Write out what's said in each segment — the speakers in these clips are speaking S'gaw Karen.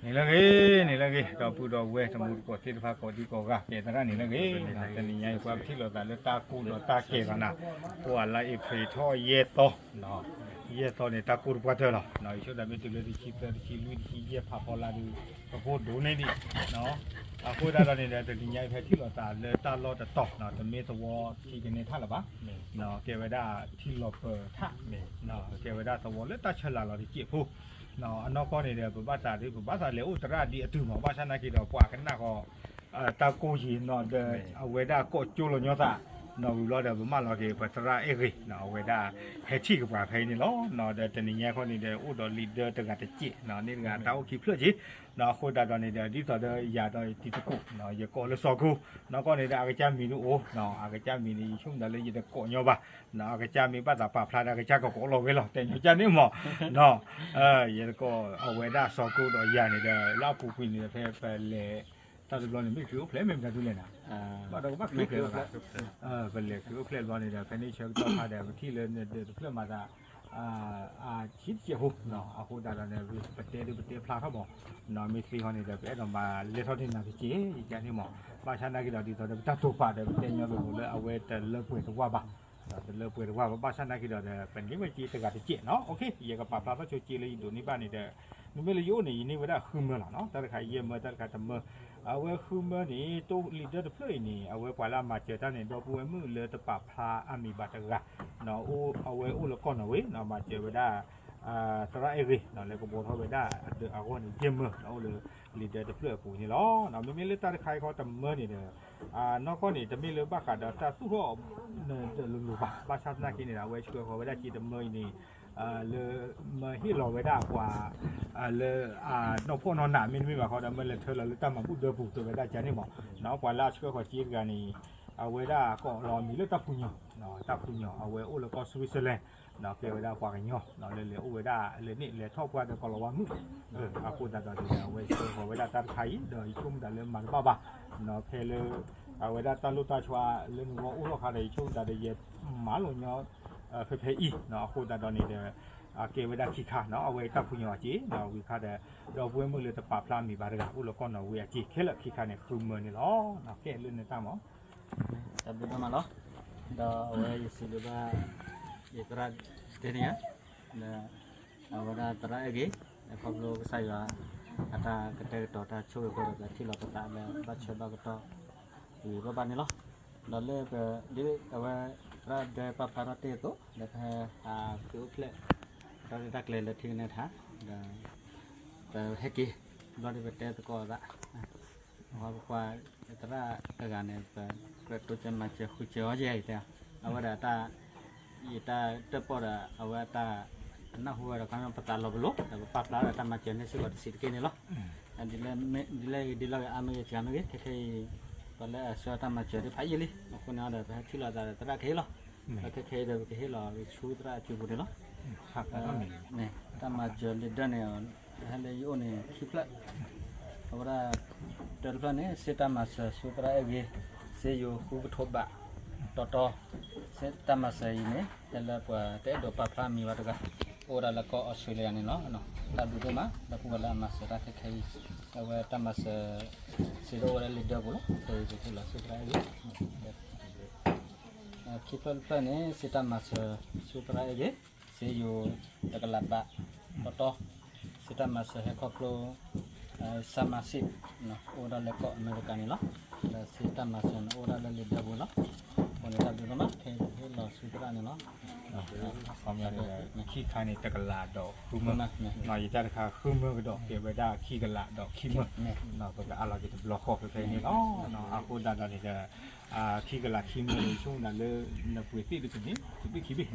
န့ၣ်လၢအဂ့ၤ, န့ၣ်လၢအဂ့ၤ, ဒီပုၢ်ဒီဝဲၢ်တံၤသကိးသ့ၣ်တဖၣ်ကိးဒံကိးဂၤ ကဲသရၣ်န့ၣ်လၢအဂ့ၤ, တနံၤညါအံၤပှၤပထံၣ်လိာ်သးလၢတၢ်ကိၢ်ဒီးတၢ်ကဲၤလီၤနၤ, အိၣ်အလါအ့ဖြ့ၣ်ထီၣ်ယဲၢ်သီ, ယဲၢ်သီန့ၣ် တၢ်ကိၢ်တပှၢ်တၢၢ်လီၤ, ယဆိကမိၣ်မ့ၢ်တုၤလၢတဆံသၢ တဆံလွံၢ် တဆံယဲၢ်ဖးဖီလာ်ဒီး ပကိၢ်ဒိၣ်န့ၢ်ဒံး, အဃိသတးဒီးန့ၣ်ဒီး တနံၤညါအံၤဖဲထံၣ်လိာ်သးလၢတၢ်လီၢ်တတီၤ တမ့ၢ်သဝီခံကနဲထၣ်လၢၤဘၣ်, ကဲဝဲဒၣ်ထံလီၤပၢၤထၣ်, ကဲဝဲဒၣ်သဝီလၢတၢ်ဆၢလၤလီၤတစဲးဖိ, အနီၢ်ကီၢ်န့ၣ်ဒီး ပဘၣ်သးဒ် ပဘၣ်သးလဲၤအိၣ်သရၣ်ဒ်အတုၤမး ဘၣ်ဆၣ်နာ်က့ဒီး ပှၤကနၣ်ဃီ တၢ်ကိၢ်ယံၤနီၤဒီး အဝဲဒၣ်ကိးကၠိလီၤညီသး, နီၢ်ဝံၤလီၤဒီး ပမၢလီၤက့ၤ ပသရၣ်အဲၣ်ဂ့ၤ, အဝဲဒၣ်ဟဲထံၣ်ကပှၤဖဲအံၤန့ၣ်လီၤ, ဒီးတနံၤညါခီန့ၣ်ဒီး အိၣ်ဒီးလံာ်ဒၢတဂၤတစဲး, န့ၢ်တဂၤတၢ်အိၣ်ခံဖျၢၣ်က့ၤ, အဃိသတးဒီးန့ၣ်ဒီး ဒ်သိးဒီးယၤဒီးတံၤသကိး ယကိးလၢစီၤကိ, နီၢ်ကီၢ်န့ၣ်ဒီး အကစၢ်မံၤဒ်အိၣ်, အကစၢ်မံၤန့ၣ် ယဆိကမိၣ်ဒၣ်လၢယတကိးညီဘၣ်, အကစၢ်မ့ၢ်ဘၣ်သးပာ်ဖျါဒီး အကစၢ်ကကိးလီၤဝဲလီၤ တဲညီကၢ်န့ၣ်မး, ယတကိး အဝဲဒၣ်စီၤကိဒီးယၤန့ၣ်ဒီး လၢအပူၤကွံာ်န့ၣ်ဒီး ဖဲပလဲၤ တၢ်တဘျီန့ၣ် မ့ၢ်ခရံာ်အိၣ်ဖျဲၣ် မ့ၢ်မတၤဒုလဲၣ်နၤ, ဘၣ်ဒီးကဘၣ်ခရံာ်အိၣ်ဖျဲၣ်လီၤ, ပလဲၤခရံာ်အိၣ်ဖျဲၣ်တဘျီန့ၣ်ဒီး ဖဲန့ၣ်ဆၢကတီၢ်ခါဒီး ပထံၣ်လၢနဒၢးတဖျၢၣ်မၤသး အဆံတစဲးဖိ, အဃိသတးဒီးန့ၣ် ပတဲဒ်ပတဲဖျါထီၣ်မး, မ့ၢ်သ့ဃီန့ၣ်ဒီး ပအဲၣ်ဒိးမၤလဲၢ်ထီၣ်န့ၢ်နၤတစဲး ယကန့ၣ်မး, ဘၣ်ဆၣ်နာ်က့ဒီး ဒ်သိးဒီးပတၢ်တိာ်ပာ်ဒီး ပတဲညီလိၤလိၤလၢအဝဲတလၢပှဲၤတဝၢ်ဘၣ်, တလၢပှဲၤတဝၢ်ဘၣ် ဘၣ်ဆၣ်နာ်က့ဒီး ပန့ၢ်ဝဲစ့တဂၤတစဲးနီၤ, ယကပာ်ဖျါထီၣ်ဆိစ့လၢယဒိးန့ၢ်ဘၣ်န့ၣ်ဒီး မ့မ့ၢ်လၢယအိၣ်န့ၣ် ယန့ၢ်ဝဲဒၣ်ဃုမၢလီၤနီၤ, တၢ်တခါယဲၢ်မၢ တၢ်တခါတမၢ, အဝဲဃုမၢန့ၣ် တိၢ်လံာ်ဒၢတဖျၢၣ်အံၤန့ၣ် အဝဲပှၤလၢအမၤစၢၤတၢ်န့ၣ် ဒီပုၢ်ဝဲၢ်မုၣ်လၢတပာ်ဖျါအမံၤဘၣ်တဂၤ, အဝဲအိၣ်လၢကီၢ်နီၣ်ဝ့ မၤစၢၤဝဲဒၣ် သရၣ်အဲၣ်ဂ့ၤ လၢကဘီထီၣ်ဝဲဒၣ်အဒၢးအဂီၢ်န့ၣ် ယဲၢ်မၢ အိၣ်လၢလံာ်ဒၢတဖျၢၣ်အပူၤန့ၣ်လီၤ. မ့မ့ၢ်လၢတၢ်တခါအံၤခီတမၢန့ၣ်ဒီး နီၢ်ကီၢ်န့ၣ် တမ့ၢ်လၢဘၣ်ဃးဒီးတၢ်သူၣ်ထီၣ် တလိၤလိၤဘၣ်, ဘၣ်ဆၣ်သနာ်က့န့ၣ်ဒီး အဝဲဆှၢဃီၤဝဲဒၣ်စ့တမၢအံၤန့ၣ် လၢမၢဟ့ၣ်လီၤဝဲဒၣ်ပှၤ လၢအနီၢ်ဖှီၣ်နီၢ်နးမ့တမ့ၢ်ဘၣ်ဃီဒီး မၢလဲၤထၢလီၤလၢတၢ်မၤဘူၣ်ဒၢပူၤ တဲဝဲဒၣ်ကန့ၣ်မး, ပှၤလၢအဆှၢဃီၤစ့တဂၤန့ၣ် အဝဲဒၣ်ကိးလီၤမံၤလၢတၢ်ဖူညီ, တၢ်ဖူညီ အဝဲအိၣ်လၢကီၢ် Switzerland ကဲဝဲဒၣ်ပှၤကညီ လၢလဲၤအိၣ်ဝဲဒၣ်လၢန့ၣ် လဲၤထီၣ်ပှၢ်ဒီးကီၤလၤဝါမုၣ်, အဃိသတးဒီးန့ၣ် အဝဲဆှၢဃီၤဝဲဒၣ်တၢ်တခါအံၤ ဒီးယဆိကမိၣ်ဒၣ်လၢမၤတဘၣ်ဘၣ်, ဖဲလၢ အဝဲဒၣ်တၢ်လိၣ်တၢ်ဆှါလၢနဂီၢ်အိၣ်ထီၣ်ခါဒီး ယဆိကမိၣ်ဒၣ်ဒီးယမၤလိာ်ညီ ဖဲဖဲအံၤ, အဃိသတးဒီးန့ၣ်ဒီး အကဲဝဲဒၣ်ခံခါနီၤ အဝဲတၢ်ဖူညီအစ့ ဝံၤခါဒီး ဒီပုၢ်ဝဲၢ်မုၣ်လၢတပာ်ဖျါမံၤဘၣ်တဂၤ အိၣ်လၢကီၢ်နီၣ်ဝ့အစ့ ခဲလၢာ်ခံခါန့ၣ် ဃုမၢန့ၣ်လီၤ. ကဲလၢနတၢ်မး တၢ်ဘျုးဒိၣ်မးလီၤ. ဒီးအဝဲယစံးဘျုးဘၣ် ယသရၣ်တဲန့ၣ်ဧါ, လၢ အဝဲဒၣ်သရၣ်အဲၣ်ဂ့ၤ ခီဖျိကစၢ်ယွၤ အတၢ်ကတဲာ်ကတီၤတၢ်ဆိၣ်ဂ့ၤအဃိဒီး ပထံၣ်လိာ်ပသးလၢဘၣ်ဆၢဘၣ်ကတီၢ် ဝံၤဘၣ်ဘၣ်န့ၣ်လီၤ. ဒီးလၢပ ဒ်အဝဲ သရၣ်ဒၢပာ်ဖျါထီၣ်တ့ၢ်အသိး လၢပဟဲ ခရံာ်အိၣ်ဖျဲၣ် တၢ်ရဲၣ်တၢ်ကျဲၤလၢထံကနဲထါ ဒီး ပဟဲက့ၤ ဘျီဒ်ပတဲသကိးသး ပကွၢ်သရၣ်တဂၤန့ၣ် ပကြၢးတိစၢၤမၤစၢၤဃုစၢၤအီၤယဲၢ်အံၤတဲ အဝဲဒၣ်တၢ် ယတၢ်တၢၣ်ပီၣ်ဒီး အဝဲတၢ်နၢ်ဟူဝဲဒီး ခီပသးလီၤပလိာ် ဒီးပပာ်ဖျါဒီးတၢ်မၤစၢၤန့ၣ်စ့ၢ်ကီးတဆံးတက့ၢ်န့ၣ်လီၤ. ဒ်လဲၣ်ဂ့ၤဒ်လဲၣ်ဂ့ၤ အါမ့ၢ်ဂ့ၤစှၤမ့ၢ်ဂ့ၤ ခဲခဲအံၤ ပှၤလၢအဆှၢတၢ်မၤစၢၤသ့ၣ်တဖၣ်ယံာ်လံ အဃိန့ၣ်ဒီး ပဟဲထံၣ်လိာ်သးဒီးသရၣ်ကဟ့ၣ်လီၤ ဒီးခဲခဲအံၤဒီး ပကဟ့ၣ်လီၤဆူသရၣ်အစုပူၤန့ၣ်လီၤ. တၢ်မၤစၢၤလံာ်ဒၢန့ၣ် ဟဲလၢယအိၣ်န့ၣ်ခံဖျၢၣ် အဝဲဒၣ် တၢတဖျၢၣ်န့ၣ် စ့တၢ်မၤစၢၤဆူသရၣ်အဲၣ်ဂ့ၤ စ့ယိၤဃူကထိဘး တီတီ စ့တၢ်မၤစၢၤအံၤန့ၣ် တဲလၢပှၤတအဲၣ်ဒိးပာ်ဖျါမံၤဘၣ်တဂၤ အိၣ်ဝဲဒၣ်လၢကီၢ်အီစထြ့လယါန့ၣ်လီၤ. တၢ်ဘျုးဒိၣ်မး ဒီပုၢ်ဝဲၢ်လၢအမၤစၢၤတၢ်ခဲခဲအံၤ အဝဲတၢ်မၤစၢၤ စ့ဒိၣ်ဝဲဒၣ်လံာ်ဒၢပူၤလီၤ. ခဲအံၤပဟ့ၣ်လီၤဆူသရၣ်အဲၣ်ဂ့ၤ ခံဖျၢၣ်တဖျၢၣ်န့ၣ် စ့တၢ်မၤစၢၤဆူသရၣ်အဲၣ်ဂ့ၤ စ့ယိၤတကလးဘး တီတီ စ့တၢ်မၤစၢၤဟဲခီဖျိ စၢ်မၤစ့း အိၣ်ဝဲဒၣ်လၢကီၢ်အမဲရကၤန့ၣ်လီၤ. ဒီးစ့တၢ်မၤစၢၤန့ၣ် အိၣ်ဝဲဒၣ်လၢလံာ်ဒၢပူၤလီၤ. အဃိန့ၣ်တၢ်ဘျုးဒိၣ်မး ခဲအံၤပဟ့ၣ်လီၤဆူသရၣ်န့ၣ်လီၤ. ခံခါန့ၣ် တကလးဒီးဃုမၢ ယတၢ်တခါဃုမၢကဒီး ကဲဝဲဒၣ်ခံကလးဒီးခံမၢ ပကအးလီၤက့ၤတဘျီဃီဖဲဖဲအံၤန့ၣ်လီၤ. အဃိသတးဒီးန့ၣ်ဒီး ခံကလးခံမၢန့ၣ် ယဆိကမိၣ်ဒၣ်လၢ နပှ့ၤသ့ၣ်တကန့ၣ် တဘ့ၣ်ခံဘ့ၣ်နီၤ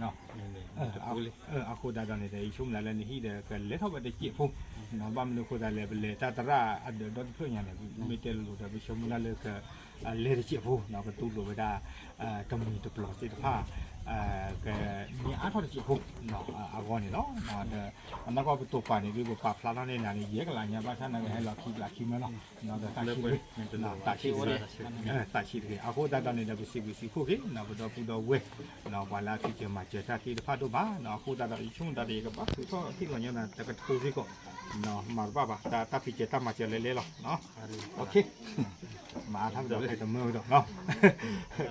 အဃိသတးဒီးန့ၣ်ဒီး ယဆိကမိၣ်ဒၣ်လၢနဟံၣ်ဒီး ကလဲၤထီၣ်ဝဲတစဲးဖိ ဘၣ်မနုၤအဃိသတးလဲၣ် ပလဲၤတၢ်သရၣ်အဒၢးဒီတဖျၢၣ်ညါန့ၣ် မ့ၢ်တဲလိၤလိၤဒီး ပဆၢမုၢ်လၢ်လၢကလဲၤတစဲးဖိ ကတူၢ်လိာ်ဝဲဒၣ် တမှံၤတပျီၤသ့ၣ်တဖၣ် ကန့ၢ်အါထီၣ်တစဲးဖိ အဂီၢ်န့ၣ်လီၤ. ဒီးအနီၢ်ကီၢ်ပတိာ်ပာ်န့ၣ် ဒ်ပပာ်ဖျါထီၣ်န့ၢ်နၤန့ၣ် ယဲၢ်ကလးညါ ဘၣ်ဆၣ်နကဟဲလီၤခံကလးခံမၢလီၤ. ဒီးသးဆံးတဂ့ၤ သးဆံးတဂ့ၤ အဃိသတးဒီးန့ၣ်ဒီး ပစံးဘျုးစံးဖှိၣ်က့ၤ ပဒီပုၢ်ဒီဝဲၢ် ပှၤလၢအဖံးစၢၤမၤစၢၤတၢ်သ့ၣ်တဖၣ်ဒိၣ်မး အဃိသတးဒီး ယဆိကမိၣ်တၢ်ဒီး ယကဘၣ်ထုးထီၣ်ထံၣ်လီၤညီနၤတကထိစ့ၢ်ကီး မၤတဘၣ်ဘၣ် တၢ်ဖံးစၢၤတၢ်မၤစၢၤလဲၤလဲၤလီၤ. မၤအါထီၣ်ဒီးဖဲတမၢဝဲဒီး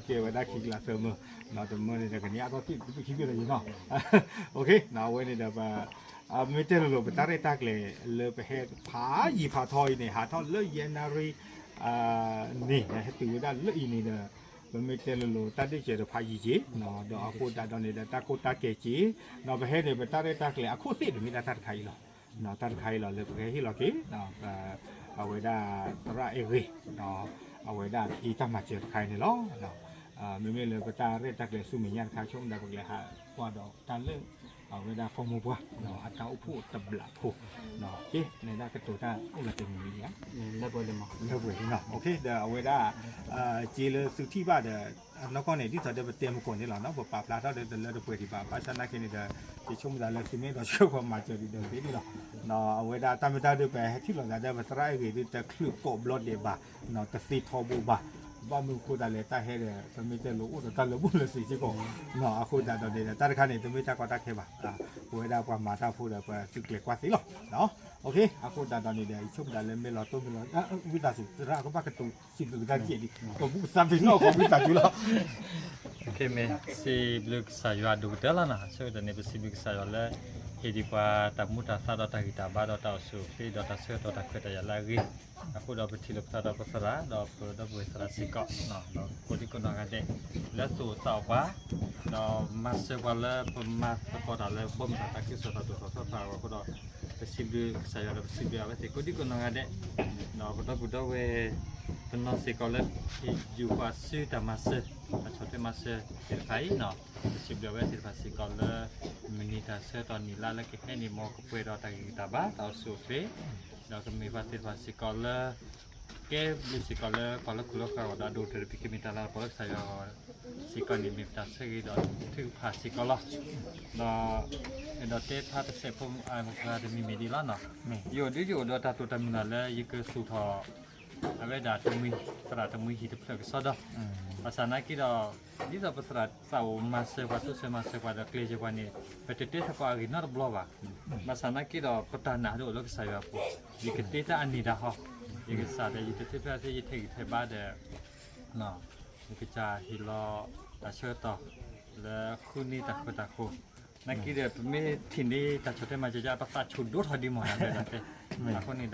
ကဲဝဲဒၣ်ခံကလးသၢမၢ, တမၢန့ၣ်ဒီးကန့ၢ်အါထီၣ်သ့ၣ်တဖုခံဘ့ၣ်လီၤယနီၤ. အဝဲန့ၣ်ဒီး မ့ၢ်တဲလိၤလိၤ ပတၢ်ရဲၣ်တၢ်ကျဲၤလၢပဟဲဖးယံာ်ဖးထီအံၤန့ၣ် ဟးထီၣ်လၢယဲၢ်နၣ်ရံၣ် န့ၣ် ဟဲတုၤဝဲဒၣ်လၢအံၤန့ၣ်ဒီး ပမ့ၢ်တဲလိၤလိၤ တၢ်ဒ့ၣ်စၢၤတဖးယံာ်က့ၤ, ဒီးအဃိသတးဒီးန့ၣ်ဒီး တၢ်ကိၢ်တၢ်ကဲၤက့ၤ, ဒီးပဟဲန့ၣ် ပတၢ်ရဲၣ်တၢ်ကျဲၤအခိၣ်သ့ၣ်တမ့ၢ်ဒၣ်တၢ်တခါအံၤလီၤ. တၢ်တခါအံၤလီၤ လၢပကဟဲဟ့ၣ်လီၤက့ၤ အဝဲဒၣ်သရၣ်အဲၣ်ဂ့ၤ အဝဲဒၣ်တၢ်မၤစၢၤတခါအံၤန့ၣ်လီၤ. မ့မ့ၢ်လၢပတၢ်ရဲၣ်တၢ်ကျဲၤဆူမဲာ်ညါတခါ ဆိကမိၣ်ဒီးပကလဲၤဟးကွၢ်ဒီးတၢ်လၢ အဝဲဒၣ်ဖီမိၢ်ပှၢ် အတၢ်အိၣ်ဖှိၣ်တဘျးဖိ ကဲ နဲဒၣ်ကတိၤတၢ်အိၣ်လၢတမံၤလံဧါ, လၢပှဲၤလံနီၤ. ဒီးအဝဲဒၣ် က့လၢသုထံၣ်ဘၣ်ဒီး အနီၢ်ကီၢ်န့ၣ် ဒ်သိးဒီးပတဲမကိးန့ၣ်လီၤနီၤ, ပပာ်ဖျါထီၣ်ဒီးတလၢတပှဲၤဒံးဘၣ်, ဘၣ်ဆၣ်နာ်က့န့ၣ်ဒီး ယဆိကမိၣ်သးလၢသုမ့ၢ်အဲၣ်ဒိးဆှၢပှၤမၤစၢၤဒံးဒီးသ့ဒံးလီၤ. အဝဲဒၣ်တၢ်မ့ၢ်တၢ်ဒုး ပဟဲထံၣ်လိာ်သးဒီးပသရၣ်အဲၣ်ဂ့ၤဒုး တချုးကိးဘျီဒဲးဘၣ်, တသ့ထီဘိဘၣ်, ဘၣ်မနုၤအဃိသတးလဲၣ် တၢ်ဟဲဒီး ပမ့ၢ်တဲလိၤအိၣ်ဒီးတၢ်လၢာ်ဘူၣ်လၢာ်စ့ၤစ့ၢ်ကီး, အဃိသတးဒီးန့ၣ်ဒီး တၢ်တခါန့ၣ် တမ့ၢ်တၢ်ကီတၢ်ခဲဘၣ်, ပဝဲဒၣ်ပှၤမၤတၢ်ဖိဒီး ပသုကျဲၤကွၢ်သ့လီၤ. အဃိသတးဒီးန့ၣ်ဒီး ယဆိကမိၣ်သးလၢမ့ၢ်လီၤတိၢ်မ့ၢ်လီၤ ဝံသးစူၤ သရၣ်ကဘၣ်ကတိၤစံးဘျုးကဒါက့ၤဒံး ပဘူၣ်သးပ့ၤနီၣ် ပဘူၣ်သးပ့ၤလီၤ. မ့ၢ်စံးဘျုးကစၢ်ယွၤဒိၣ်ကတၢၢ်လီၤနီၤ, အဆိကတၢၢ်န့ၣ် ပစံးဘျုးကစၢ်ယွၤလၢ ဟ့ၣ်ဒံးပှၤတၢ်မူတၢ်သးဒီးတၢ်ဂံၢ်တၢ်ဘါဒီးတၢ်အိၣ်ဆူၣ်အိၣ်ချ့ဒီးတၢ်ဆၢကတီၢ်တၢ်ခွဲးတၢ်ယာ်လၢအဂ့ၤ, အဃိဒီးပထံၣ်လိာ်ပသးဒီးပသရၣ် ဒီးပဒီပုၢ်ဝဲၢ်သရၣ်စ့ၢ်ကီး ဒီးကိးဒံကိးနီၢ်ဂၤဒဲး လၢသူၣ်အိၣ်သးအိၣ်ပှၤ ဒီးမၤစၢၤပှၤလၢပမၤသကိးတၢ်လၢဘီမုၢ်တၢ်သးခုကစီၣ်တၢ်သိၣ်တၢ်သီထီၣ်အဃိဒီး ပစံးဘျုးကစၢ်ယွၤဒီးပစံးဘျုးအဝဲသ့ၣ်ကိးဒံကိးနီၢ်ဂၤဒဲး, ဒီးပဒီပုၢ်ဒီဝဲၢ် ပနီၢ်စ့ၢ်ကီးလၢ ယူၤပှၤဆူတၢ်မၤစၢၤ တၢ်ဆီၣ်ထွဲမၤစၢၤသ့ၣ်တဖၣ်အံၤနီၤ, ပစံးဘျုးအဝဲသ့ၣ်တဖၣ်စ့ၢ်ကီးလၢ မုၢ်နံၤတၢ်ဆၢကတီၢ်နံၣ်လါလၢကဟဲန့ၣ် မ်ကပှဲၤဒီးတၢ်ဂံၢ်တၢ်ဘါ တၢ်အိၣ်ဆူၣ်အိၣ်ချ့ ဒီးကမ့ၢ်ပှၤသ့ၣ်တဖၣ်စ့ၢ်ကီးလၢ ကဲဘျုးစ့ၢ်ကီးလၢပှၤလၢခူၣ်လၢဃၢၤအဂီၢ်ဒီး ဒိၣ်တုာ်တပံၤကမ့ၢ်တၢ်လၤကပီၤလၢကစၢ်ယွၤအဂီၢ်စ့ၢ်ကီးန့ၣ် မ့ၢ်ပတၢ်ဆၢဂ့ၤဒီးထုကဖၣ်စ့ၢ်ကီးလီၤ. ဒီး အဲၣ်ဒိးတဲဖျါတစဲးဖိ မုၢ်ဂၤတမံၤမံၤဒ်လီၤနီၤ, ယအိၣ်ဒုးယအိၣ်ဒီးတၢ်တိာ်တၢ်မုၢ်လၢ်လၢယကသူၣ်ထီၣ် အဝဲဒၣ်တမှံၤ သရၣ်တမှံၤဟံၣ်တဖျၢၣ်ကစီဒီ, ဘၣ်ဆၣ်နာ်က့ဒီး ဒ်သိးပသရၣ်သးအိၣ်မၤစၢၤပှၤတိစၢၤမၤစၢၤပှၤဒီးကျဲၤစၢၤပှၤန့ၣ် ပတတဲထီၣ်ပှၤအဂ့ၢ်နီတဘျီဘၣ်. ဘၣ်ဆၣ်နာ်က့ဒီး ပတၢ်နာ်ဒိၣ်အိၣ်လၢကစၢ်ယွၤအပူၤ, ယကတဲတၢ်အန့ၣ်တၢ်ဟီ, ယကစၢ်ဒီးယတသ့ဖျါသ့ယထဲးဂံၢ်ထဲးဘါဒီး ယကစၢ်ဟ့ၣ်လီၤတၢ်ဆၢကတီၢ် လၢဃုန့ၢ်တၢ်ဃၢတၢ်ဃီ, နာ်က့ဒီး ပမ့ၢ်ထံၣ်န့ၢ်တၢ်ဆီၣ်ထွဲမၤစၢၤ ပသးဆူၣ်ဒိၣ်ထီၣ်ဒံးမး နတဲဒၣ်တဲ, အဃိန့ၣ်ဒီး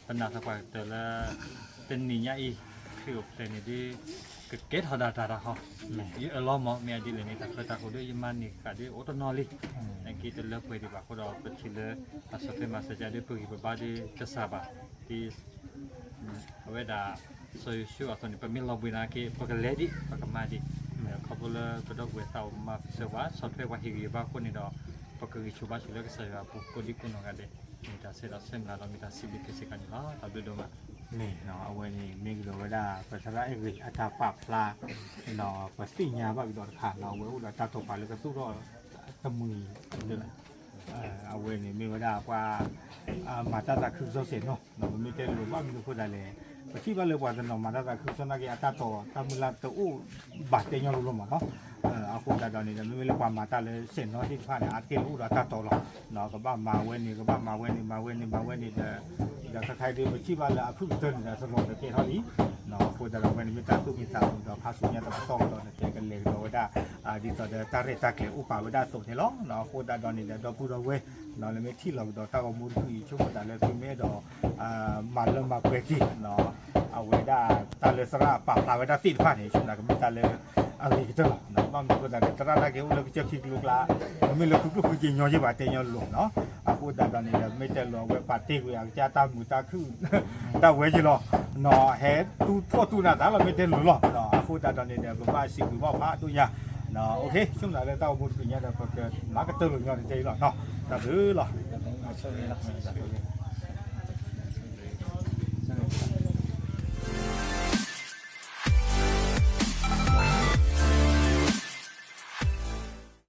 ပနာ်သပှၢ်ကတၢၢ်လၢ တနံၤညါအံၤ ခရံာ်အိၣ်ဖျဲၣ်န့ၣ်ဒ် ကကဲထီၣ်ဒၣ်တၢ်တၢ်ဟီ, ယအၢၣ်လီၤမး မ့ၢ်အဒ်လဲၣ်န့ၣ် တၢ်ဃၢတၢ်ဃီဒီး ယမၤန့ၢ်ဃာ်ဒ်အိၣ်တနီၤလံ, နာ်က့တလၢပှဲၤဒံးဘၣ်အဃိဒီး ပထံၣ်လၢ တၢ်ဆီၣ်ထွဲမၤစၢၤဒ်ပဂံၢ်ပဘါဒ်ကစၢ်ဘၣ်, ဒ် အဝဲဒၣ် စီၤယိၤၡူအသိးန့ၣ် ပမ့ၢ်လီၤဘှံးနာ်က့ ပကလဲၤဒံး ပကမၤဒံး, ခီဖျိလၢပဒီပုၢ်ဝဲၢ်သးအိၣ်မၤစၢၤပှၤ ဆီၣ်ထွဲပှၤဟ့ၣ်ဂံၢ်ဟ့ၣ်ဘါအဃိန့ၣ်ဒီး ပကဂံၢ်ဆူၣ်ဘါဆူၣ်လၢကစၢ်ယွၤအပူၤ ကိးဒံကိးနီၢ်ဂၤဒဲး, မ့ၢ်တၢ်ဆဲးဒီးဆၢမုၢ်လၢ်ဒီးမ့ၢ်တၢ်စံးဘျုးက့ၤစ့ၢ်ကီးန့ၣ်လီၤ. တၢ်ဘျုးဒိၣ်မး. မ့ၢ် အဝဲန့ၣ်မ့ၢ်ကဒီးဝဲဒၣ် ပသရၣ်အဲၣ်ဂ့ၤအတၢ်ပာ်ဖျါ ပသ့ၣ်ညါဘၣ်ကဒီးတခါ အဝဲအိၣ်ဒီးတၢ်တိာ်ပာ်လၢကသူၣ်ထီၣ်တမှံၤလၢ အဝဲန့ၣ်မ့ၢ်ဝဲဒၣ်ပှၤ မၤတၢ်သးခုကစီၣ်စဲးနီၤ, ပမ့ၢ်တဲလိၤဘၣ်မနုၤအဃိသတးလဲၣ်, ပထံၣ်ဘၣ်လၢပှၤတနီၤမၤတၢ်သးခုကစီၣ်နာ်က့ အတၢ်တိာ်တၢ်မုၢ်လၢ်တအိၣ်ဘၣ်တဲညီလိၤလိၤမးနီၤ, အဃိသတးဒီးန့ၣ်ဒီး မ့မ့ၢ်လၢပှၤမၤတၢ်လၢစဲးနီၤသ့ၣ်တဖၣ်န့ၣ် အါတက့ၢ်လၢအိၣ်ဒီးတၢ်တိာ်လီၤ, ကဘၣ်မၤဝဲန့ၣ် ကဘၣ်မၤဝဲန့ၣ် မၤဝဲန့ၣ် မၤဝဲန့ၣ်ဒီး ဒီးခဲခါအံၤဒ်ပထံၣ်ဘၣ်လၢအဖုၣ်ကတၢၢ်န့ၣ်ဒီး တလီၤတကဲထီၣ်လံ, အဃိသတးဒီးအဝဲန့ၣ်မ့ၢ်တၢ်သူၣ်မံသးမုာ်ဒီး ဖးဆူညါတပတီၢ်ကဒီးန့ၣ် ကလဲၤကဒီးဝဲဒၣ် ဒ်သိးဒီးတၢ်ရဲၣ်တၢ်ကျဲၤအိၣ်ပာ်ဝဲဒၣ်အသိးန့ၣ်လီၤ. အဃိသတးဒီးန့ၣ်ဒီး ဒီပုၢ်ဒီဝဲၢ် လၢမ့ၢ်ထံၣ်လီၤကဒီးတၢ်ဂီၤမူတဖုအံၤ ဆိကမိၣ်သးလၢသုမ့ၢ်အဲၣ်ဒိး မၤလၢမၤပှဲၤက့ၤ အဝဲဒၣ်တၢ်လၢသရၣ်ပာ်ဖျါဝဲဒၣ်သ့ၣ်တဖၣ်န့ၣ် ဆိကမိၣ်သးကမ့ၢ်တၢ်လၢအဂ့ၤကတၢၢ်လီၤ. ဘၣ်မနုၤအဃိသတးန့ၣ် သရၣ်နာ်က့အိၣ်လၢကစၢၢ်ခံကလိကျါ မ့မ့ၢ်လၢဃုကျိၣ်ဃုစ့ညီယ့ၢ်ဘၣ်တဲညီလိၤနီၤ, အဃိသတးဒီးန့ၣ်ဒီး မ့ၢ်တဲလိၤအဝဲပာ်တ့ၢ်ကွံာ်အကစၢ်တၢ်မုာ်တၢ်ခုၣ် တၢ်ဝဲယ့ၢ်လီၤ, ဟဲတူၢ်ဖှီၣ်တူၢ်နၢ်သးလီၤ မ့ၢ်တဲလိၤလီၤ. အဃိသတးဒီးန့ၣ်ဒီး ပဘၣ်စံးဘျုးဘၣ်ဖးဒိၣ်ညါ, ဆိကမိၣ်သးလၢတၢ်ဂီၤမူတဖုညါဒီး ပကမၤကတၢၢ်လိာ်ညီတကဲအံၤလီၤ. တၢ်ဘျုးလီၤ.